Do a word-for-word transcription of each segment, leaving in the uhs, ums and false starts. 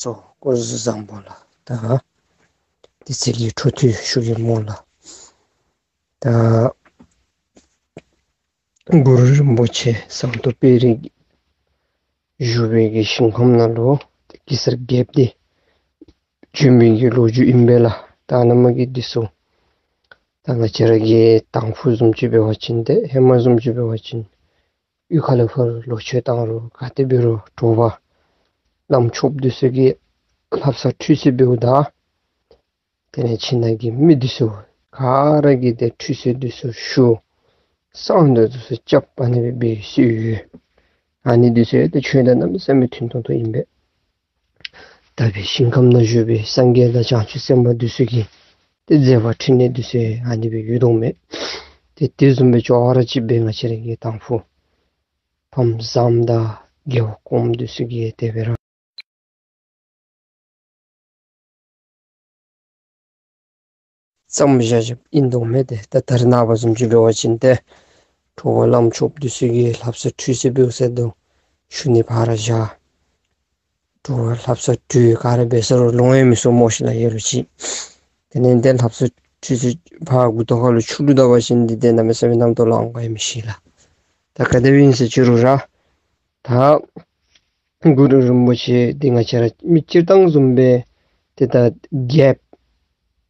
སོ་སྐུ་གཟུགས་བཟང་པོ་ལགས། ད་དེ་ཚེ་གི་འཕྲོ་མཐུད་ཞུ་གེ་སྨོ་ལགས། ད་གུ་རུ་རིན་པོ་ཆེ་ཟངས་མདོག་དཔལ་རི་བཞུགས་པའི་གི་ཞིང་ཁམས་ནང་ལུ་གེ་སར་རྒྱལཔོ་འདི་བྱོན་མི་གི་ལོ་རྒྱུས་ཨིན་པས་ལགས། ད་ནཱ་མ་གི་འདི་ཚུ་ད་ང་བཅས་ར་གི་དང་ཕུ་བཟུམ་ཅིག་འབད་བ་ཅིན་ཏེ་ཧེ་མ་བཟུམ་ཅིག་འབད་བ་ཅིན་གཡུས་ཁ་ལས་ཕར་ལོ་མཆོད་བཏང་རུང་ག་དེ་འབད་རུང་དྲོ་པ་བླམ་ཆོསཔ་འདི་ཚུ་གིས་ལྷ་བསངས་ཁྲུས་གསོལ་འབདཝ་ད་དེ་ལས་ཁྱིམ་ནང་གི་མི་འདི་ཚུ་ག་ར་གིས་ཏེ་ཁྲུས་གསོལ་འདི་ཚུ་ཞུ། བསངས་འདི་ཚུ་རྐྱབ། ཨ་ནི་སྦེ་འབད་སྲོལ་ཡོད། ཨ་ནི་འདི་ཚུ་ཡང་ཏེ་ཆོས་དང་གནམ་མེད་ས་མེད་མཐུན་ཏོག་ཏོ་ཨིན་པས། ད་འབད་ཞིང་ཁམས་ནང་བཞུགས་པའི་སངས་རྒྱས་དང་བྱང་ཆུབ་སེམས་དཔའ་འདི་ཚུ་གི་ཏེ་མཛད་པ་འཕྲིན་ལས་འདི་ཚུ་ཡང་ཨ་ནི་སྦེ་ཡོད་དོ་མས། ཏེ་དེ་བཟུམ་སྦེ་ཅོག་ར་གཅིག་སྦེ་ང་བཅས་ར་གི་དང་ཕུ་ཕམ་བཟངམོ་དང་རྒྱལ་བ་གོངམ་འདི་ཚུ་གིས་དེ་སྦེ་ར་བརྩམས་བཞག་བཞགཔ་ཨིན་དོ་མས། ཏེ་ད་ད་རེས་ནངས་པ་བཟུམ་ཅིག་འབད་བ་ཅིན་ཏེ་དྲོ་པ་བླམ་ཆོསཔ་འདི་ཚུ་གིས་ལྷ་བསངས་ཁྲུས་གསོལ་འབདཝ་ཟེར་དོ་ཞུ་ནི་ཕར་བཞག། དྲོ་པ་ལྷ་བསངས་ཁྲུས་ག་ར་འབད་ས་རུང་ལོང་ཡང་མི་ཚུགས་སྨོ་ཤིག་ལགས་ཡོད་རུང་ཅིག། དེ་ལས་ཏེ་ལྷ་བསངས་ཁྲུས་གསོལ་ཕར་མགུ་ཏོ་ཁ་ལུ་ཆུ་བླུགས་ད་པ་ཅིན་འདི་ཏེ་གནམ་མེད་ས་མེད་རྣམ་རྟོག་ལངས་ག་ཡང་མི་ཤེས་ལགས། ད་ག་དེ་སྦེ་ཨིན་ཟེར་ཅི་རུང་ར་ད་གུ་རུ་རིན་པོ་ཆེ་འདི་ང་བཅས་ར་མི་སྤྱིར་བཏང་བཟུམ་སྦེ་ཏེ་ད་རྒྱལཔོ་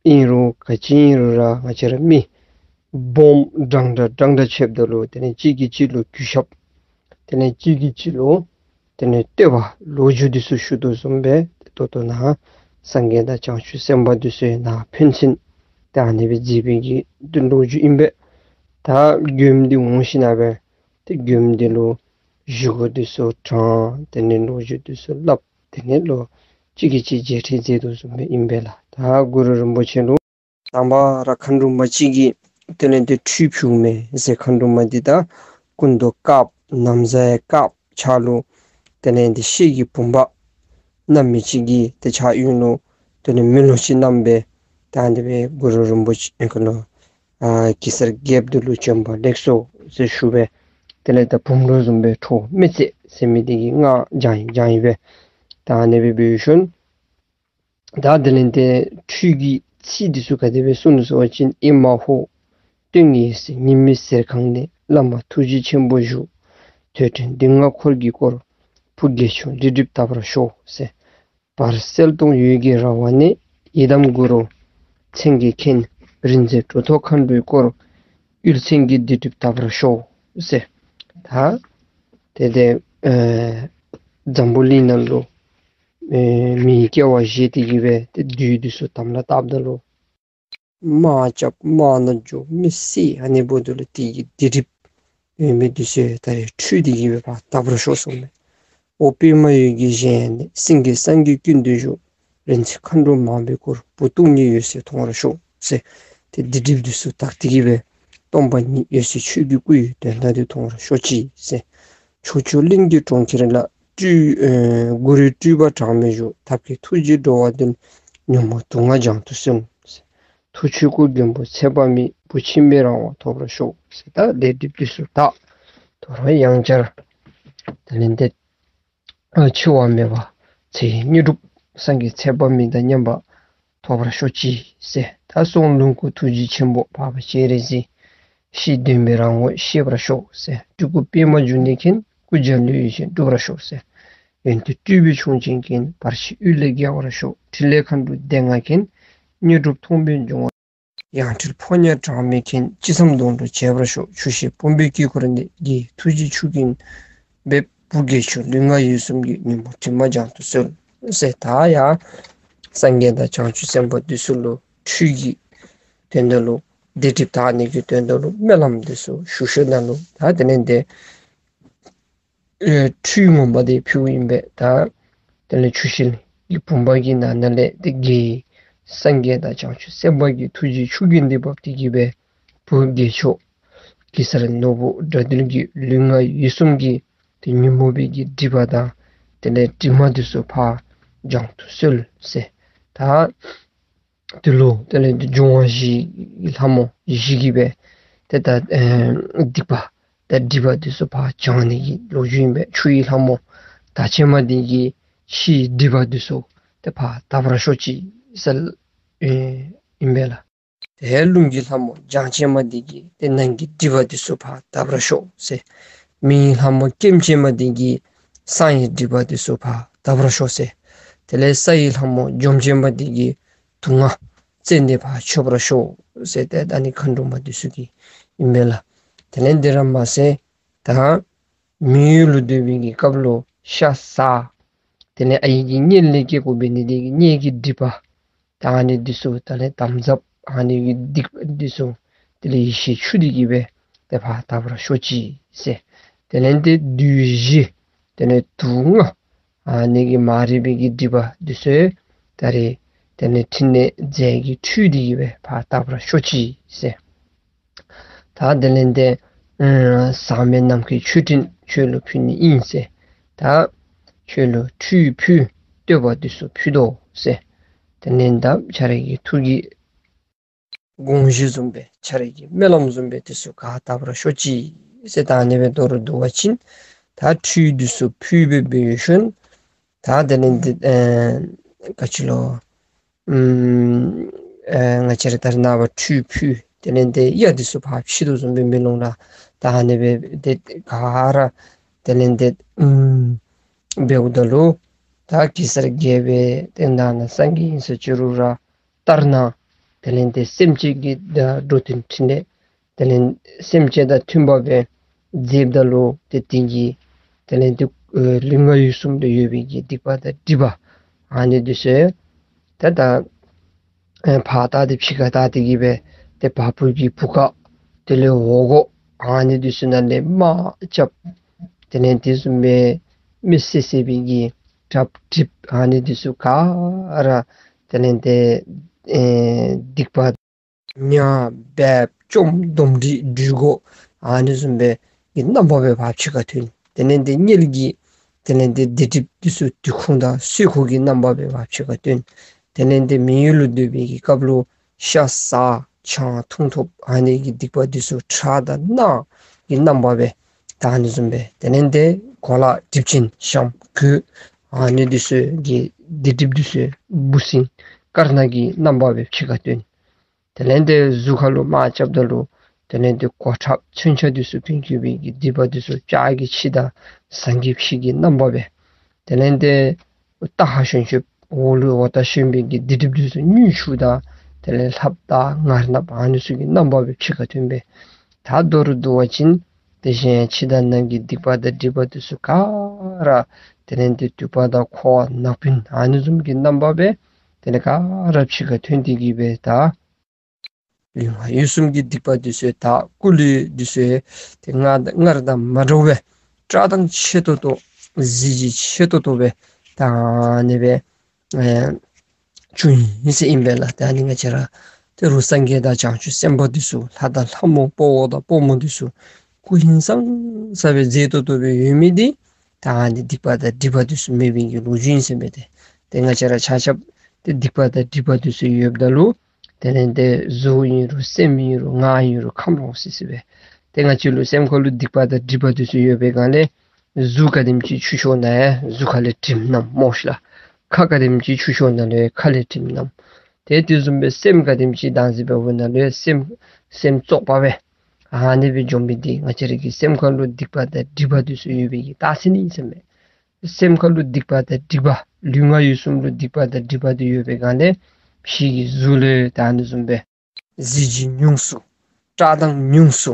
ཨིན་རུང་ག་ཅི་ཨིན་རུང་ར་ང་བཅས་ར་མི་སྦོམ་འདྲན་འདྲ་འདྲན་འདྲ་ཕྱདཔ་ད་ལུ་དེ་ལས་གཅིག་གིས་གཅིག་ལུ་གུས་ཞབས། དེ་ལས་གཅིག་གིས་གཅིག་ལུ་དེ་ལས་བསྟོད་པ་ལོ་རྒྱུས་འདི་ཚུ་ཞུ་དོ་བཟུམ་སྦེ་ཏེ་ད་ལྟོ་ནཱ་སངས་རྒྱས་དང་བྱང་ཆུབ་སེམས་དཔའ་འདི་ཚུ་ཡང་ནཱ་ཕན་ཚུན་ཏེ་ཨ་ནི་སྦེ་མཛད་པའི་གི་ཏེ་ལོ་རྒྱུས་ཨིན་པས། ད་མགྱོནམ་འདི་འོང་ཞིནམ་སྦེ་ཏེ་མགྱོནམ་འདི་ལུ་བཞེས་སྒོ་འདི་ཚུ་དྲང་། དེ་ལས་ལོ་རྒྱུས་འདི་ཚུ་སླབ། དེ་ལས་ལོག་གཅིག་གིས་གཅིག་མཇལ་འཕྲད་མཛད་དོ་བཟུམ་སྦེ་ཨིན་པས་ལགས། ད་གུ་རུ་རིན་པོ་ཆེ་ལུ་དང་པ་ར་མཁའ་འགྲོ་མ་ཅིག་གིས་དེ་ལས་ཏེ་ཁྲུས་ཕུལཝ་མས་ཟེར། མཁའ་འགྲོ་མ་འདི་ད་སྐུ་མདོག་དཀརཔོ་ན་བཟའ་ཡང་དཀརཔོ་ཕྱག་ལུ་དེ་ལས་ཏེ་ཤེལ་གྱི་བུམ་པ་བསྣམས་མི་ཅིག་གིས་ཏེ་ཕྱག་གཡོན་ལུ་དེ་ལས་མེ་ལོང་ཅིག་བསྣམས་སྦེ་ད་དེ་སྦེ་གུ་རུ་རིན་པོ་ཆེ་ཨེ་ཁ་ལུ་ཨ་གེ་སར་རྒྱལཔོ་འདི་ལུ་བྱོན་པ་ལེགས་སོ་ཟེར་ཞུ་སྦེ་དེ་ལས་ད་བུམ་ལུ་བཟུམ་སྦེ་ཁྲོ་མེ་བཙེ་ཟེར་མི་འདི་གིས་སྔགས་བགྱང་ཡི་བགྱང་ཡི་སྦེ་ད་ཨ་ནི་སྦེ་འབད་ཞིནམ་ད་དེ་ལས་ཏེ་ཁྲུས་ཀྱི་ཚིག་འདི་ཚུ་ག་དེ་སྦེ་གསུངས་ནུག་ཟེར་བ་ཅིན། ཨེ་མ་ཧོ། སྟོན་ངེས་ཟེར་ཉི་མའི་ཟེར་ཁང་ནས། བླ་མ་ཐུགས་རྗེ་ཆེན་པོ་བཞུགས། ཐོད་ཕྲེང་སྡུག་བསྔལ་འཁོར་གྱིས་བསྐོར། བུ་དགེ་སྦྱོང་སྡིག་སྒྲིབ་དག་པར་ཤོག་ཟེར། བར་གསལ་སྟོང་འོད་ཀྱི་ར་བ་ནས། ཡི་དམ་གུ་རུ་མཚན་བརྒྱད་མཁྱེན། རིག་འཛིན་གྲུབ་ཐོབ་མཁའ་འགྲོས་བསྐོར། ཡུལ་ཚན་གྱི་སྡིག་སྒྲིབ་དག་པར་ཤོག་ཟེར། ད་དེ་དེ་ཨེ་འཛམ་བུ་གླིང་ནང་ལུ་ཨེ་མིའི་སྐྱེ་བ་བཞེས་ཏེ་གི་སྦེ་ཏེ་བདུད་འདི་ཚུ་དམ་ལ་བཏགས་ད་ལུ་དམག་རྐྱབ་དམག་ནང་འགྱོ་མི་བསད་ཨ་ནི་འབདཝ་ད་ལུ་དེ་གི་སྡིག་སྒྲིབ་ཡོད་མི་འདི་ཚུ་ད་རེས་ཁྲུས་འདི་གིས་སྦེ་ཕར་དག་པར་ཤོག་གསུངམ་མས། འོ་པདྨ་འོད་ཀྱི་ཞལ་ནས། སེང་གེ་སངས་རྒྱས་ཀུན་ཏུ་བཞུགས། རིག་འཛིན་མཁའ་འགྲོ་མང་པོས་བསྐོར། བུ་སྟོང་ཉིད་འོད་ཟེར་མཐོང་བར་ཤོག་ཟེར། ཏེ་སྡིག་སྒྲིབ་འདི་ཚུ་དག་སྟེ་གི་སྦེ་སྟོང་པ་ཉིད་འོད་གསལ་ཆོས་ཀྱི་སྐུ་ཡི་དོན་དག་འདི་མཐོང་བར་ཤོག་ཅིག་ཟེར། ཕྱོགས་བཅུ་གླིང་གི་གྲོང་ཁྱེར་ལ། སྤྲུལ་ཨེ་གུ་རུའི་སྤྲུལ་པ་གྲངས་མེད་བཞུགས། ཐབས་མཁས་ཐུགས་རྗེས་འགྲོ་བ་འདུལ། ཉོན་མོངས་དུག་ལྔ་སྦྱང་དུ་གསོལ། ཐུགས་ཆོས་སྐུ་མགོན་པོ་ཚེ་དཔག་མེད། བུ་ཆེན་པོའི་རང་དབང་ཐོབ་པར་ཤོག་ཟེར། ད་ལས་སྒྲིབ་འདི་ཚུ་དག། དོ་རུང་ཡང་བསྐྱར་དེ་ལས་ཏེ་ཨ་འཆི་བ་མེད་པ་ཚེ་ཡི་དངོས་གྲུབ་སངས་རྒྱས་ཚེ་དཔག་མེད་དང་མཉམ་པ་ཐོབ་པར་ཤོག་ཅིག་ཟེར། ད་གསུང་ལོངས་སྐུ་ཐུགས་རྗེ་ཆེན་པོ། འཕགས་པ་སྤྱན་རས་གཟིགས། གཤེགས་སྟོན་པའི་རང་ངོ་ཤེས་པར་ཤོག་ཟེར། སྤྲུལ་སྐུ་པདྨ་འབྱུང་གནས་མཁྱེན། སྐུ་འཇའ་ལུས་ཡེ་ཤེས་འགྲུབ་པར་ཤོག་ཟེར། ཡོན་ཏན་སྤྲུལ་པའི་ཁྱུང་ཆེན་མཁྱེན། བར་ཆད་གཡུལ་ལས་རྒྱལ་བར་ཤོག། ཕྲིན་ལས་མཁའ་འགྲོ་སྡེ་ལྔ་མཁྱེན། དངོས་གྲུབ་ཐོགས་མེད་འབྱུང་བར། ཡང་སྤྲུལ་ཕོ་ཉ་གྲངས་མེད་མཁྱེན། ཅི་བསམ་དོན་འགྲུབ་བྱེད་པར་ཤོག། ཆུ་ཤེལ་བུམ་པའི་དཀྱིལ་འཁོར་འདི། རྒྱལ་བའི་ཐུགས་རྗེའི་ཆུ་རྒྱུན་འབེབས། བུ་དགེ་སྦྱོང་ལུས་ངག་ཡིད་གསུམ་གྱི། ཉོན་མོངས་དྲི་མ་སྦྱང་དུ་གསོལ་ཟེར། ད་ཡང་སངས་རྒྱས་དང་བྱང་ཆུབ་སེམས་དཔའ་འདི་ཚུ་ལུ་ཁྲུས་ཀྱི་དོན་དག་ལུ་སྡིག་སྒྲིབ་དག་ནི་གི་དོན་དག་ལུ་སྨོན་ལམ་འདི་ཚུ་ཞུ་ཞིནམ་ལས་ད་དེ་ལས་ཏེ་ཨེ་ཁྲུས་ངོ་མ་འདི་ཕུལཝ་ཨིན་པས། ད་དེ་ལས་ཆུ་ཤེལ་གྱི་བུམ་པ་གི་ནང་ན་ལས་ཏེ་རྒྱལ་བའི་སངས་རྒྱས་དང་བྱང་ཆུབ་སེམས་དཔའ་གི་ཐུགས་རྗེའི་ཆུ་རྒྱུན་འདི་འབབ་སྟེ་གི་སྦེ་བུ་དགེ་སྦྱོང་གེ་སར་ནོར་བུ་དགྲ་འདུལ་གྱི་ལུས་ངག་ཡིད་གསུམ་གྱི་ཏེ་ཉོན་མོངས་པའི་གི་སྒྲིབ་པ་དང་དེ་ལས་དྲི་མ་འདི་ཚུ་ཕར་སྦྱང་དུ་གསོལ་ཟེར། ད་འདི་ལུ་དེ་ལས་འབྱུང་བ་བཞི་གི་ལྷ་མོ་བཞི་གིས་སྦེ་ཏེ་ད་ཨེ་སྡིག་པ་དང་སྒྲིབ་པ་འདི་ཚུ་ཕར་སྦྱང་ནི་གི་ལོ་རྒྱུས་ཨིན་པས། ཆུ་ཡི་ལྷ་མོ་དར་ཕྱེད་མ་འདི་གིས་ཕྱིའི་སྒྲིབ་པ་འདི་ཚུ་ ཏེ་ཕར་དག་པར་ཤོག་ཅིག་ཟེར་ཨིན་པས་ལགས། ཏེ་རླུང་གི་ལྷ་མོ་རྒྱངས་ཅན་མ་འདི་གིས་ཏེ་ནང་གི་སྒྲིབ་པ་འདི་ཚུ་ཕར་དག་པར་ཤོག་ཟེར། མེ་ཡི་ལྷ་མོ་སྐེམ་ཅན་མ་འདི་གིས་གསང་བའི་སྒྲིབ་པ་འདི་ཚུ་ཕར་དག་པར་ཤོག་ཟེར། དེ་ལས་ས་ཡི་ལྷ་མོ་འཇོམས་ཅན་མ་འདི་གིས་དུག་ལྔ་ཙན་དན་ཕར་ཆོད་པར་ཤོག་ཟེར། ཏེ་ད་ནི་མཁའ་འགྲོ་མ་འདི་ཚུ་གིས་ཨིན་པས་ལགས། དེ་ལས་འདི་ར་མ་ཚད་ད་མི་ཡུལ་ལུ་སྡོད་པའི་གི་སྐབས་ལུ་ཤ་ཟ། དེ་ལས་ཨའི་གི་མངལ་ལས་སྐྱེ་དགོ་པའི་ནི་དེ་གི་མངལ་གྱི་སྒྲིབ་པ་ད་ཨ་ནི་འདི་ཚུ་དེ་ལས་དམ་ཟབ་ཨ་ནི་གི་སྡིག་པ་འདི་ཚུ་དེ་ལས་ཡེ་ཤེས་ཆུ་འདི་གིས་སྦེ་ཏེ་ཕར་དག་པར་ཤོག་ཅིག་ཟེར། དེ་ལས་ཏེ་བདུད་བཞི་དེ་ལས་དུག་ལྔ་ཨ་ནི་གི་མ་རིག་པའི་གི་སྒྲིབ་པ་འདི་ཚུ་ད་རེས་དེ་ལས་ཕྲིན་ལས་རྫས་ཀྱི་ཁྲུས་འདི་གིས་སྦེ་ཕར་དག་པར་ཤོག་ཅིག་ཟེར། ད་དེ་ལས་ཏེ་ཨ་ཟག་མེད་ནམ་མཁའི་མཆོད་སྤྲིན་ཁྱོད་ལུ་ཕུལ་ནི་ཨིན་ཟེར། ད་ཁྱོད་ལུ་ཁྲུས་ཕུལ་བསྟོད་པ་འདི་ཚུ་ཕུལ་དོ་ཟེར། དེ་ལས་ད་ཁྱོད་རའི་གི་ཐུགས་ཀྱི་དགོངས་གཞི་བཟུམ་སྦེ་ཁྱོད་རའི་གི་སྨོན་ལམ་བཟུམ་སྦེ་འདི་ཚུ་ག་དག་པར་ཤོག་ཅིག་ཟེར། ད་ཨ་ནི་སྦེ་མདོར་བསྡུ་བ་ཅིན་ད་ཁྲུས་འདི་ཚུ་ཕུལ་སྦེ་འབད་ཞིནམ་ད་དེ་ལས་ཏེ་ཨ་ག་ཅི་ལོ། ཨམ་ཨ་ང་བཅས་ར་ད་རེས་ནངས་པ་ཁྲུས་ཕུལ་དེ་ལས་ཏེ་གཡའ་འདི་ཚུ་ཕར་ཕྱེ་དོ་བཟུམ་སྦེ་མེ་ལོང་ལུ་ད་ཨ་ནི་སྦེ་ཏེ་ག་ར་དེ་ལས་ཏེ་ཨམ་འབདཝ་ད་ལུ་ད་གེ་སར་རྒྱལ་པོའི་ཏེ་ནང་ན་སངས་རྒྱས་ཨིན་ཟེར་ཅི་རུང་ར་ལྟར་སྣང་དེ་ལས་ཏེ་སེམས་ཅན་གྱི་ད་འགྲོ་དོན་ཕྲིན་ལས་དེ་ལས་སེམས་ཅན་དང་མཐུན་པ་སྦེ་མཛདཔ་ད་ལུ་ཏེ་དེ་གིས་དེ་ལས་ཏེ་ཨེ་ལུས་ངག་ཡིད་གསུམ་ལུ་ཡོད་པའི་གི་སྡིག་པ་དང་སྒྲིབ་པ་ཨ་ནི་འདི་ཚུ་ད་ད་ཨེ་ཕར་ད་ཏེ་ཕྱི་ཁར་ད་དེ་གིས་སྦེ་ཏེ་བ་སྤུ་གི་བུ་ག་དེ་ལས་འོག་སྒོ་ཨ་ནི་འདི་ཚུ་ནང་ལས་དམག་རྐྱབ། དེ་ལས་དེ་བཟུམ་སྦེ་མི་བསད་བསད་པའི་གི་གྲབས་གྲིབ་ཨ་ནི་འདི་ཚུ་ག་ར་དེ་ལས་ཏེ་ཨེ་སྡིག་པ་ཉ་འབེབས་བཅོམ་སྡོམ་སྒྲིག་སྒྲོལ་སྒོ་ཨ་ནི་བཟུམ་སྦེ་གི་རྣམ་པ་སྦེ་ཕར་ཕྱི་ཁར་ཐོན། དེ་ལས་ཏེ་མངལ་གྱི་དེ་ལས་ཏེ་སྡིག་སྒྲིབ་འདི་ཚུ་བདུད་ཁུང་དང་སོལ་ཁུང་གི་རྣམ་པ་སྦེ་ཕར་ཕྱི་ཁར་ཐོན། དེ་ལས་ཏེ་མི་ཡུལ་ལུ་སྡོད་པའི་གི་སྐབས་ལུ་ཤ་ཟ་ཆང་འཐུང་འཐུངམ་ཨ་ནི་གི་སྡིག་པ་འདི་ཚུ་ཁྲག་དང་རྣག་གི་རྣམ་པ་སྦེ་ད་ཨ་ནི་བཟུམ་སྦེ་དེ་ལས་ཏེ་གོ་ལ་གྲིབ་ཅན་ཤམ་གོས་ཨ་ནི་འདི་ཚུ་གི་སྡིག་སྒྲིབ་འདི་ཚུ་འབུ་སྲིན་དཀར་ནག་གི་རྣམ་པ་སྦེ་ཕྱི་ཁར་ཐོན། དེ་ལས་ཏེ་གཟུགས་ཁར་ལུ་དམག་རྐྱབ་ད་ལུ་དེ་ལས་ཏེ་གོ་ཁྲབ་མཚོན་ཆ་འདི་ཚུ་བོན་གྱི་བོན་གྱི་སྡིག་པ་འདི་ཚུ་ལྕགས་ཀྱི་ཕྱེ་དང་ཟངས་ཀྱི་ཕྱེ་གི་རྣམ་པ་སྦེ། དེ་ལས་ཏེ་ལྟག་ཧ་ཞོན་ཞོནམ་འོག་ལུ་འོག་ལྟག་ཞོན་པའི་གི་སྡིག་སྒྲིབ་འདི་ཚུ་མྱོས་ཆུ་དང་དེ་ལས་ལྷབ་དང་ངར་སྣབས་ཨ་ནི་ཚུ་གི་རྣམ་པ་སྦེ་ཕྱི་ཁར་ཐོན་སྦེ། ད་མདོར་བསྡུ་བ་ཅིན་དེ་བཞིན་ཕྱི་དང་ནང་གི་སྡིག་པ་དང་སྒྲིབ་པ་འདི་ཚུ་ག་ར་དེ་ལས་ཏེ་དུད་པ་དང་ཁུ་བ་ནག་པོན་ཨ་ནི་བཟུམ་གྱི་རྣམ་པ་སྦེ་དེ་ལས་ག་ར་ཕྱི་ཁར་ཐོན་ཏེ་གིས་སྦེ་ད་ལུས་ངག་ཡིད་གསུམ་གྱི་སྡིག་པ་འདི་ཚུ་དག། སྐུ་ལུས་འདི་ཚུ་ཏེ་སྔར་སྔར་དང་མ་འདྲཝ་སྦེ་བཀྲག་མདངས་ཆེ་ཏོག་ཏོ་གཟི་བརྗིད་ཆེ་ཏོག་ཏོ་སྦེ་ད་ཨ་ནི་སྦེ་ཨེ་བྱུང་ཡི་ཟེར་ཨིན་པས་ལགས། ད་ཨ་ནི་ང་བཅས་ར་ད་རུང་སངས་རྒྱས་དང་བྱང་ཆུབ་སེམས་དཔའ་འདི་ཚུ་ལྷ་དང་ལྷ་མོ་དཔའ་བོ་དང་དཔའ་མོ་འདི་ཚུ་སྐུ་ཧིང་སངས་ས་སྦེ་མཛེས་ཏོག་ཏོ་སྦེ་ཡོད་མི་འདི་ད་ཨ་ནི་སྡིག་པ་དང་སྒྲིབ་པ་འདི་ཚུ་མེད་པའི་གི་ལོ་རྒྱུས་ཨིན་ཟེར་མས། ཏེ་ཏེ་ང་བཅས་ར་ཆ་ཁྱབ་ཏེ་སྡིག་པ་དང་སྒྲིབ་པ་འདི་ཚུ་ཡོདཔ་ད་ལུ་དེ་ལས་ཏེ་གཟུགས་ཨིན་རུང་སེམས་ཨིན་རུང་ངག་ཨིན་རུང་ཁམས་ལོག་སི་སི་སྦེ། ཏེ་ང་བཅས་ལུ་སེམས་ཁར་ལུ་སྡིག་པ་དང་སྒྲིབ་པ་འདི་ཚུ་ཡོད་པའི་སྒང་ལས་གཟུགས་ག་དེམ་ཅིག་ཆུ་ཤོར་ན་ཡང་གཟུགས་ཁ་ལས་དྲིམ་མནམ་སྨོ་ཤིག་ལགས། ཁ་ག་དེམ་ཅིག་ཆུ་ཤོར་ན་ལུ་ཡང་ཁ་ལས་དྲིམ་མནམ། ཏེ་དེ་བཟུམ་སྦེ་སེམས་ག་དེམ་ཅིག་དྭངས་སི་སྦེ་འོང་ན་ལུ་ཡང་སེམས་སེམས་བཙོག་པ་སྦེ་ཨ་ནི་སྦེ་འགྱོ་མི་འདི་ང་བཅས་ར་གི་སེམས་ཁར་ལུ་སྡིག་པ་དང་སྒྲིབ་པ་འདི་ཚུ་ཡོད་པའི་གི་རྟགས་མཚན་ཨིན་ཟེར་མས། སེམས་ཁར་ལུ་སྡིག་པ་དང་སྒྲིབ་པ་ལུས་ངག་ཡིད་གསུམ་ལུ་སྡིག་པ་དང་སྒྲིབ་པ་འདི་ཡོད་པའི་སྒང་ལས་ཕྱི་གི་གཟུགས་ལུ་ད་ཨ་ནི་བཟུམ་སྦེ་གཟི་བརྗིད་ཉུང་སུ་བཀྲག་མདངས་ཉུང་སུ་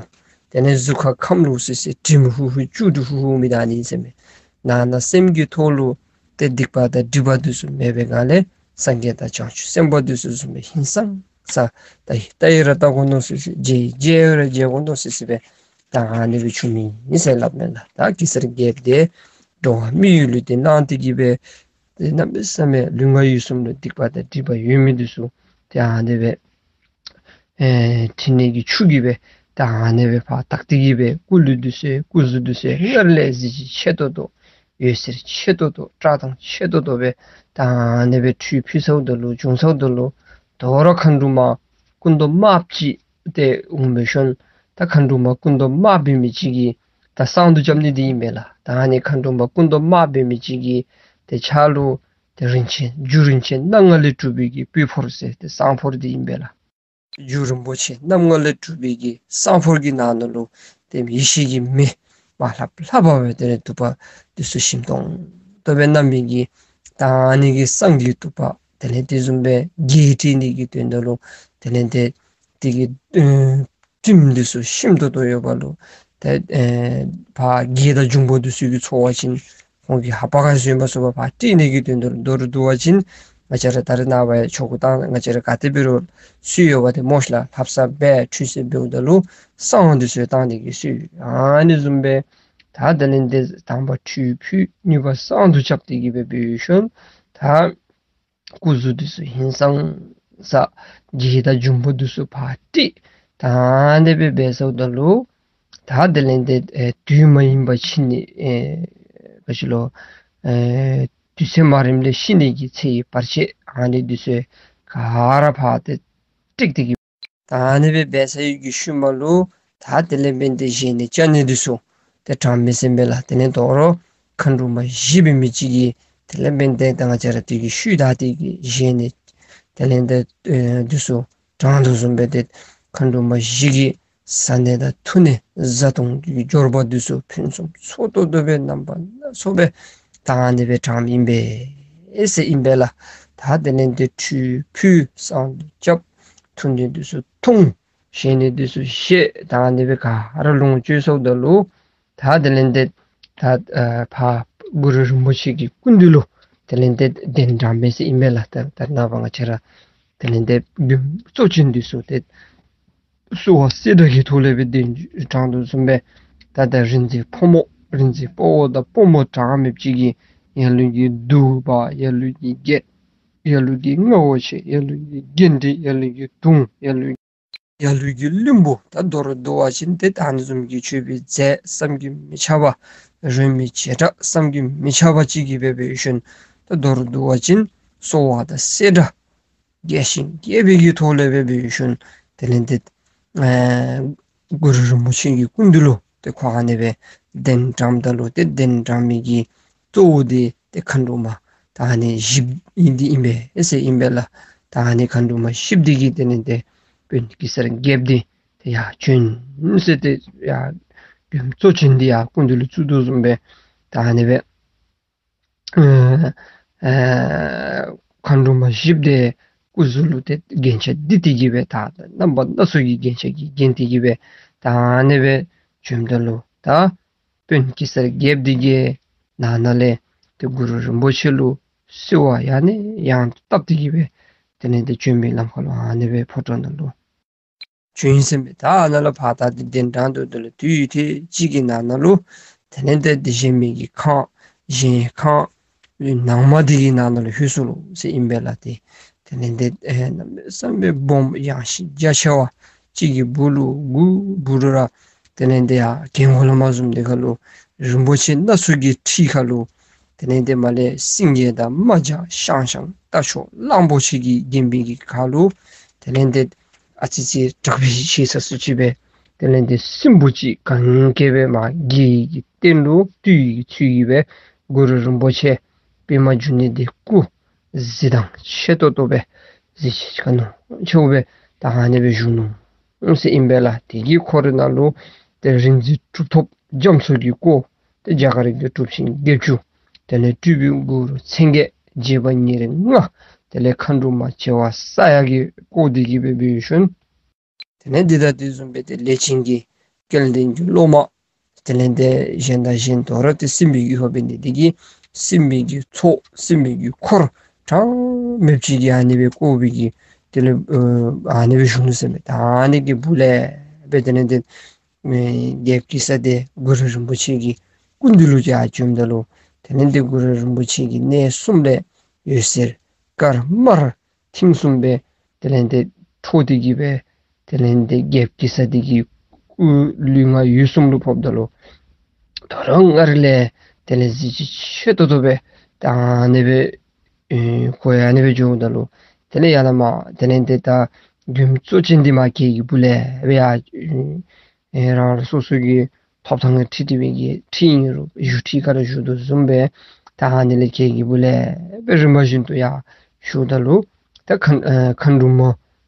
དེ་ལས་གཟུགས་ཁར་ཁམས་ལོག་སི་སི་དྲིམ་ཧུ་ཧུ་བཅུད་དུ་ཧུ་ཧུ་མི་ད་ཨ་ནི་ཨིན་ཟེར་མས། ནང་ན་སེམས་ཀྱི་ཐོག་ལུ་ཏེ་སྡིག་པ་དང་སྒྲིབ་པ་འདི་ཚུ་མེད་པའི་སྒང་ལས་སངས་རྒྱས་དང་བྱང་ཆུབ་སེམས་དཔའ་འདི་ཚུ་བཟུམ་སྦེ་ཧིང་སངས་ས་ད་ལྟ་ཡི་ར་ལྟ་དགོ་མནོ་སི་སི་མཇལ་མཇལ་ཡི་ར་མཇལ་དགོ་མནོ་སི་སི་སྦེ་ད་ཨ་ནི་སྦེ་བྱུང་མི་ཨིན་ཟེར་སླབ་མས་ལགས། ད་གེ་སར་རྒྱལཔོ་འདི་འགྲོ་བ་མི་ཡུལ་ལུ་ཏེ་སྣང་སྟེ་གིས་སྦེ་ཏེ་གནམ་མེད་ས་མེད་ལུས་ངག་ཡིད་གསུམ་ལུ་སྡིག་པ་དང་སྒྲིབ་པ་ཡོད་མི་འདི་ཚུ་ཏེ་ཨ་ནི་སྦེ་ཨེ་ཕྲིན་ལས་ཀྱི་ཆུ་གིས་སྦེ་ད་ཨ་ནི་སྦེ་ཕར་དག་སྟེ་གིས་སྦེ་སྐུ་ལུས་འདི་ཚུ་སྐུ་གཟུགས་འདི་ཚུ་སྔར་ལས་གཟི་བརྗིད་ཆེ་ཏོག་ཏོ་འོད་ཟེར་ཆེ་ཏོག་ཏོ་བཀྲག་མདངས་ཆེ་ཏོག་ཏོ་སྦེ་ད་ཨ་ནི་སྦེ་ཁྲུས་ཕུལ་ཚརཝ་ད་ལུ་བྱུང་ཚརཝ་ད་ལུ་དོ་རུང་མཁའ་འགྲོ་མ་སྐུ་མདོག་དམརཔོ་ཅིག་ཏེ་འོང་སྦེ་ཞིནམ་ད་མཁའ་འགྲོ་མ་སྐུ་མདོག་དམརཔོ་འབད་མི་ཅིག་གིས་ད་བསང་དུ་རྐྱབ་ནི་འདི་ཨིན་པས་ལགས། ད་ཨ་ནི་མཁའ་འགྲོ་མ་སྐུ་མདོག་དམརཔོ་འབད་མི་ཅིག་གིས་ཏེ་ཕྱག་ལུ་ ཏེ་རིན་ཆེན་རྒྱུ་རིན་ཆེན་སྣ་ལྔ་ལས་གྲུབ་པའི་གི་སྤོས་ཕོར་ཟེར་ཏེ་བསང་ཕོར་འདི་ཨིན་པས་ལགས། རྒྱུ་རིན་པོ་ཆེ་སྣ་ལྔ་ལས་གྲུབ་པའི་གི་བསང་ཕོར་གྱི་ནང་ན་ལུ་ཏེ་ཡེ་ཤེས་ཀྱི་མེ་མར་ལྷབ་ལྷབ་འབར་བའི་དེ་ལས་དུ་པ་འདི་ཚུ་ཞིམ་ཏོང་ཏོ་སྦེ་མནམ་མི་གི་ད་ཨ་ནི་གི་བསང་གི་དུ་པ་དེ་ལས་དེ་བཟུམ་སྦེ་བགེགས་བསྐྲད་ནི་གི་དོན་དག་ལུ་དེ་ལས་དེ་དེ་གི་ཨེ་དྲིམ་འདི་ཚུ་ཞིམ་ཏོང་ཏོ་ཡོདཔ་ལུ་ཏེ་ཨེ་ཕར་བགེགས་དང་འབྱུང་པོ་འདི་ཚུ་གིས་ཚོར་བ་ཅིན་ཁོང་གི་ཧ་པ་ག་ཟེར་མ་ཚུགས་པར་ཕར་བསྐྲད་ནི་གི་དོན་དག་ལུ་མདོར་བསྡུ་བ་ཅིན་ང་བཅས་ར་ད་རེས་ནངས་པ་ཡང་ཆོ་ག་བཏང་ང་བཅས་ར་ག་དེ་འབད་རུང་སྲོལ་ཡོདཔ་དེ་སྨོ་ཤ་ལགས། ལྷ་བསངས་འབད་ཁྲུས་གསོལ་འབདཝ་ད་ལུ་བསང་འདི་ཚུ་བཏང་ནི་གི་སྲོལ་ཡོད། ཨ་ནི་བཟུམ་སྦེ་ད་དེ་ལས་དེ་དང་པ་ཁྲུས་ཕུལ། གཉིས་པ་བསང་དུ་བཅབས་ཏེ་གི་སྦེ་འབད་ཞིནམ་ད་སྐུ་གཟུགས་འདི་ཚུ་ཧིང་སངས་ས་བགེགས་དང་འབྱུང་པོ་འདི་ཚུ་ཕར་བསྐྲད། ད་ཨ་ནི་སྦེ་འབད་ཚརཝ་ད་ལུ་ད་དེ་ལས་དེ་ཨེ་དུས་མ་ཡིན་པ་ཅིན་ནི་ཨེ་ག་ཅི་ལོ་ཨེ་དུས་ཚོད་མ་རནམ་ལས་ཤི་ནི་གི་ཚེ་ཡི་བར་ཆད་ཨ་ནི་འདི་ཚུ་ག་ར་ཕར་ཏེ་བསྐྲད་དེ་གི་ད་ཨ་ནི་སྦེ་འབད་ཚར་བའི་གི་ཤུལ་མ་ལུ་ད་དེ་ལས་དེ་བཞེས་ནི་བཅའ་ནི་འདི་ཚུ་ཏེ་དྲངམ་མས་ཟེར་ཨིན་པས་ལགས། དེ་ལས་དོ་རུང་མཁའ་འགྲོ་མ་བཞི་པའི་མི་ཅིག་གིས་དེ་ལས་དེ་ད་ང་བཅས་ར་དེ་གི་ཤུལ་ད་དེ་གི་བཞེས་ནི་དེ་ལས་དེ་ཨེ་འདི་ཚུ་དྲངམ་དོ་བཟུམ་སྦེ་ཏེ་མཁའ་འགྲོ་མ་བཞི་གིས་བཟའ་ནི་དང་འཐུང་ནི་བཟའ་བཏུང་གི་འབྱོར་པ་འདི་ཚུ་ཕུན་སུམ་ཚོགས་ཏོག་ཏོ་སྦེ་རྣམ་པ་སྣ་ཚོགས་སྦེ་ད་ཨ་ནི་སྦེ་དྲངམ་ཨིན་པས་ཟེར་ཨིན་པས་ལགས། ད་དེ་ལས་དེ་ཁྲུས་ཕུལ། བསང་དུ་བཅབས། འཐུང་ནི་འདི་ཚུ་འཐུང་། བཞེས་ནི་འདི་ཚུ་བཞེས། ད་ཨ་ནི་སྦེ་ག་ར་ལོངས་སྤྱོད་ཚརཝ་ད་ལུ་ད་དེ་ལས་དེ་ད་ཨ་ཕར་གུ་རུ་རིན་པོ་ཆེ་གི་སྐུ་མདུན་ལུ་དེ་ལས་དེ་གདན་དྲངམ་མས་ཟེར་ཨིན་པས་ལགས། ད་ད་རེས་ནངས་པ་ང་བཅས་ར་དེ་ལས་དེ་མགོན་གཙོ་ཅན་འདི་ཚུ་ཏེ་གསོལ་བ་སེར་སྒྲེང་གི་ཐོག་ལས་སྦེ་གདན་དྲངམ་དོ་བཟུམ་སྦེ་ད་ད་རིག་འཛིན་ཕོ་མོ་རིག་འཛིན་དཔའ་བོ་དང་དཔའ་མོ་གྲངས་མེད་ཅིག་གིས་ཡ་ལུ་གི་གདུག་པ། ཡ་ལུ་གི་རྒྱལཔོ། ཡ་ལུ་གི་མངའ་འོག་ཆེན། ཡ་ལུ་གི་རྒྱན་འདི། ཡ་ལུ་གི་དུང་། ཡ་ལུ་ཡ་ལུ་གི་བློན་པོ། ད་མདོར་བསྡུ་བ་ཅིན་ཏེ་ད་ཨ་ནི་བཟུམ་གྱི་མཆོད་པའི་རྫས་བསམ་གྱིས་མི་ཁྱབ་པ། རོལ་མོའི་བྱེ་བྲག་བསམ་གྱིས་མི་ཁྱབ་པ་ཅིག་གིས་སྦེ་འབད་ཞིནམ་ད་མདོར་བསྡུ་བ་ཅིན་གསོལ་བ་དང་སེར་སྒྲེང་རྒྱས་ཤིང་རྒྱས་པའི་གི་ཐོག་ལས་སྦེ་འབད་ཞིནམ་དེ་ལས་དེ་ཨེ་གུ་རུ་རིན་པོ་ཆེ་གི་སྐུ་མདུན་ལུ་ཏེ་ཁོ་ཨ་ནི་སྦེ་གདན་དྲངམ་ད་ལུ་ཏེ་གདན་དྲངས་མི་གི་གཙོ་བོ་འདི་ཏེ་མཁའ་འགྲོ་མ་ད་ཨ་ནི་བཞི་པོ་འདི་ཨིན་པས་ཟེར་ཨིན་པས་ལགས། ད་ཨ་ནི་མཁའ་འགྲོ་མ་བཞི་པོ་འདི་གིས་དེ་ལས་དེ་དཔོན་གེ་སར་རྒྱལཔོ་འདི་ཏེ་ཡར་བྱོན་ཟེར་ཏེ་ཡར་མགོན་གཙོ་ཅན་འདི་ཡར་སྐུ་མདུན་ལུ་བཙུགས་དོ་བཟུམ་སྦེ་ད་ཨ་ནི་སྦེ་ཨེ་ཨེ་མཁའ་འགྲོ་མ་བཞི་པོ་འདི་སྐུ་གཟུགས་ལུ་ཏེ་རྒྱན་ཆ་འདི་ཏེ་གི་སྦེ་ད་རྣམ་པ་སྣ་ཚོགས་ཀྱི་རྒྱན་ཆ་གིས་བརྒྱན་ཏེ་གི་སྦེ་ད་ཨ་ནི་སྦེ་བྱོནམ་ད་ལུ་ད་དཔོན་གེ་སར་རྒྱལཔོ་འདི་གིས་ནང་ན་ལས་ཏེ་གུ་རུ་རིན་པོ་ཆེ་ལུ་གསོལ་བ་ཡང་ནས་ཡང་དུ་བཏབ་སྟེ་གི་སྦེ་དེ་ལས་ཏེ་བྱོན་པའི་ལམ་ཁ་ལུ་ཨ་ནི་སྦེ་ཕོ་བྲང་ནང་ལུ་བྱོན་ཡི་ཟེར་མས། ད་ཨ་ནཱ་ལུ་ཕར་ད་ཏེ་གདན་དྲངས་དོ་ད་ལུ་དུས་ཡུན་ཐེངས་གཅིག་གི་ནང་ན་ལུ་དེ་ལས་ཏེ་དེ་བཞེས་མི་གི་ཁང་བཞེས་ཁང་ནང་མ་འདི་གི་ནང་ན་ལུ་ལྷོད་སོ་ལོ་ཟེར་ཨིན་པས་ལགས། ཏེ་དེ་ལས་ཏེ་ཨེ་གནམ་མེད་ས་མེད་སྦོམ་ཡངས་ཤིང་རྒྱ་ཆེ་བ་ཅིག་གི་སྦུག་ལུ་གུ་སྦུག་ལུ་ར་དེ་ལས་ཏེ་ཡར་གྱེན་གོ་ལུ་མར་བཟུམ་འདི་ཁ་ལུ་རིན་པོ་ཆེ་སྣ་ཚོགས་ཀྱི་ཁྲི་ཁ་ལུ་དེ་ལས་ཏེ་མར་ལས་སེང་གེ་དང་རྨ་བྱ་ཤང་ཤང་རྟ་མཆོག་གླང་པོ་ཆེ་གིས་བརྒྱན་པའི་གི་ཁ་ལུ་དེ་ལས་ཏེ་ཨ་ཙི་ཙི་དྲག་པོའི་ཆས་ས་སུ་ཅིག་སྦེ་དེ་ལས་ཏེ་སྲིན་པོ་ཅིག་གན་རྐྱལ་སྦེ་མར་བརྒྱད་ཀྱི་སྟེང་ལུ་སྟོད་ཀྱི་ཚུལ་གྱིས་སྦེ་གུ་རུ་རིན་པོ་ཆེ་པདྨ་འབྱུང་གནས་འདི་སྐུ་གཟི་མདངས་ཆེ་ཏོག་ཏོ་སྦེ་གཟི་བརྗིད་ཆེ་ཁ་ནོར་ཆེཝ་སྦེ་ད་ཨ་ནི་སྦེ་བཞུགས་ནུག་ཟེར་ཨིན་པས་ལགས། དེ་གི་འཁོར་ནང་ལུ་ཏེ་རིག་འཛིན་གྲུབ་ཐོབ་རྒྱ་མཚོ་གི་སྐུ་ཏེ་རྒྱ་གར་གྱི་གྲུབ་ཆེན་བརྒྱད་ཅུ་དེ་ལས་སྤྲུལ་པའི་གུ་རུ་མཚན་བརྒྱད་རྗེ་འབངས་ཉེར་ལྔ་དེ་ལས་མཁའ་འགྲོ་མ་བྱེ་བ་ས་ཡ་གིས་བསྐོར་ཏེ་གི་སྦེ་འབད་ཞིནམ་དེ་ལས་འདི་དང་དེ་བཟུམ་སྦེ་ཏེ་ལས་ཅན་གྱི་སྐལ་ལྡན་གྱི་སློབ་མ་དེ་ལས་ཏེ་གཞན་དང་གཞན་དོ་རུང་ཏེ་སྲིན་པོའི་གི་ཧོ་སྦེ་ནི་དེ་གིས་སྲིན་པོའི་གི་ཚོགས་སྲིན་པོའི་གི་འཁོར་གྲངས་མེདཔ་ཅིག་གིས་ཨ་ནི་སྦེ་བསྐོར་བའི་གི་དེ་ལས་ཨ་ནི་སྦེ་བཞུགས་ནུག་ཟེར་མས། ད་ཨ་ནི་གི་སྦུག་ལས་སྦེ་དེ་ལས་ཏེ་རྒྱལཔོ་གེ་སར་འདི་གུ་རུ་རིན་པོ་ཆེ་གི་སྐུ་མདུན་ལུ་ཡར་བྱོནམ་ད་ལུ་དེ་ལས་ཏེ་གུ་རུ་རིན་པོ་ཆེ་གི་གནས་གསུམ་ལས་འོད་ཟེར་དཀར་དམར་མཐིང་གསུམ་སྦེ་དེ་ལས་ཏེ་འཕྲོ་སྟེ་གི་སྦེ་དེ་ལས་ཏེ་རྒྱལཔོ་གེ་སར་འདི་གི་སྐུ་ལུས་ངག་ཡིད་གསུམ་ལུ་ཕོགཔ་ད་ལུ་དོ་རུང་སྔར་ལས་དེ་ལས་གཟི་བརྗིད་ཆེ་ཏོག་ཏོ་སྦེ་ད་ཨ་ནི་སྦེ་ཨེ་ཁོ་ཡང་ཨ་ནི་སྦེ་འགྱོཝ་ད་ལུ་དེ་ལས་ཡར་ལས་མར་དེ་ལས་ཏེ་ད་མགོན་གཙོ་ཅན་འདི་མར་གྱལ་གྱི་སྦུག་ལས་སྦེ་ཡར་ཨེ་རང་རང་སོ་སོ་གི་ཐོབ་ཐང་གི་ཁྲི་ཁྲི་བའི་གི་ཁྲི་ཨིན་རུང་བཞུགས་ཁྲི་ཁར་བཞུགས་དོ་བཟུམ་སྦེ་ ད་ཨ་ནི་ལས་ཁྱེད་ཀྱིས་སྦུག་ལས་སྦེ་རིམ་པ་བཞིན་དུ་ཡར་ཞུཝ་ད་ལུ་ད་མཁའ་ཨེ་མཁའ་འགྲོ་མ་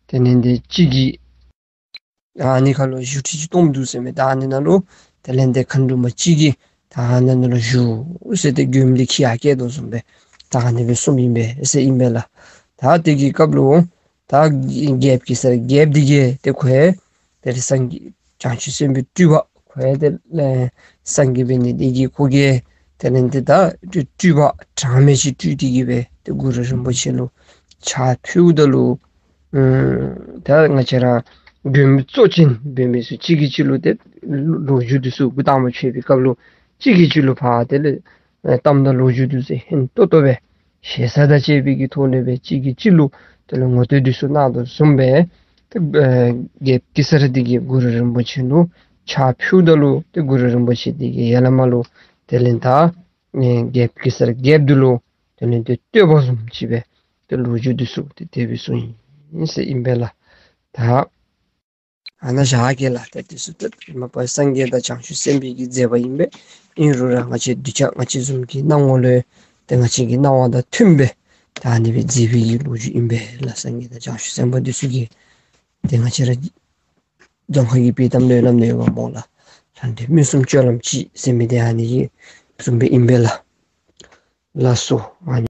དེ་ལས་འདི་གཅིག་གིས་ཨ་ནི་ཁ་ལུ་བཞུགས་ཁྲི་ཅིག་སྟོངམ་འདུག་ཟེར་མས། ད་ཨ་ནི་ནང་ལུ་དེ་ལས་འདི་མཁའ་འགྲོ་མ་གཅིག་གིས་ད་ཨ་ནི་ནང་ལུ་བཞུགས་ཟེར་ཏེ་མགྱོནམ་ལས་ཁྱེད་ཡར་བསྐྱལ་དོ་བཟུམ་སྦེ་ད་ཨ་ནི་སྦེ་གསུངམ་ཨིན་པས་ཟེར་ཨིན་པས་ལགས། ད་དེ་གི་སྐབས་ལུ་ད་རྒྱལཔོ་གེ་སར་རྒྱལཔོ་འདི་གིས་ཏེ་ཁོ་ཡང་དེ་ལས་སངས་རྒྱས་བྱང་ཆུབ་སེམས་དཔའི་སྤྲུལ་པ་ཁོ་ཡང་དེ་ལས་སངས་རྒྱས་འབད་ནི་དེ་གིས་ཁོ་གིས་དེ་ལས་འདི་ད་སྤྲུལ་པ་གྲངས་མེད་ཅིག་སྤྲུལ་ཏེ་གིས་སྦེ་ཏེ་གུ་རུ་རིན་པོ་ཆེ་ལུ་ཕྱག་ཕུལཝ་ད་ལུ་ཨུམ་ད་ང་བཅས་ར་མགྱོནམ་གཙོ་ཅན་འབད་མི་ཚུ་གཅིག་གིས་གཅིག་ལུ་ཏེ་ལོ་རྒྱུས་འདི་ཚུ་འགོ་དང་པ་འཕྱད་པའི་སྐབས་ལུ་གཅིག་གིས་གཅིག་ལུ་ཕར་དེ་ལས་ཨེ་གཏམ་དང་ལོ་རྒྱུས་འདི་ཚུ་ཧན་ཏོང་ཏོ་སྦེ་ཞེ་ས་དང་བཅས་པའི་གི་ཐོག་ལས་སྦེ་གཅིག་གིས་གཅིག་ལུ་དེ་ལས་ངོ་བསྟོད་འདི་ཚུ་གནང་དོ་བཟུམ་སྦེ་ཏེ་ཨེ་རྒྱལཔོ་གེ་སར་འདི་གིས་གུ་རུ་རིན་པོ་ཆེ་ལུ་ཕྱག་ཕུལཝ་ད་ལུ་ཏེ་གུ་རུ་རིན་པོ་ཆེ་འདི་གིས་ཡར་ལས་མར་ལུ་དེ་ལས་ད་ཨེ་རྒྱལཔོ་གེ་སར་རྒྱལཔོ་འདི་ལུ་དེ་ལས་ཏེ་བསྟོད་པ་བཟུམ་ཅིག་སྦེ་ཏེ་ལོ་རྒྱུས་འདི་ཚུ་ཏེ་དེ་སྦེ་གསུངས་ཡི་ཟེར་ཨིན་པས་ལགས། ད་ཨ་ནཱ་བཞག་གེ་ལགས། ཏེ་འདི་ཚུ་ཏེ་མ་པ་སངས་རྒྱས་དང་བྱང་ཆུབ་སེམས་དཔའི་གི་མཛད་པ་ཨིན་པས། ཨིན་རུང་ར་ང་བཅས་གདུལ་བྱ་ང་བཅས་བཟུམ་གྱི་སྣང་ངོ་ལུ་ཏེ་ང་བཅས་ཀྱི་སྣང་བ་དང་མཐུནམ་སྦེ་ད་ཨ་ནི་སྦེ་མཛད་པའི་གི་ལོ་རྒྱུས་ཨིན་པས་ལགས། སངས་རྒྱས་དང་བྱང་ཆུབ་སེམས་དཔའ་འདི་ཚུ་གིས་ཏེ་ང་བཅས་ར་རྫོང་ཁ་གི་དཔྱེ་གཏམ་ལུ་ཡང་སླབ་ནི་ཡོདཔ་སྨོ་ལགས། ལྷ་འདྲེ་མི་གསུམ་སྤྱོད་ལམ་གཅིག་ཟེར་མི་འདི་ཨ་ནི་གི་བཟུམ་སྦེ་ཨིན་པས་ལགས། ལགས་སོ། ཨ་ནི།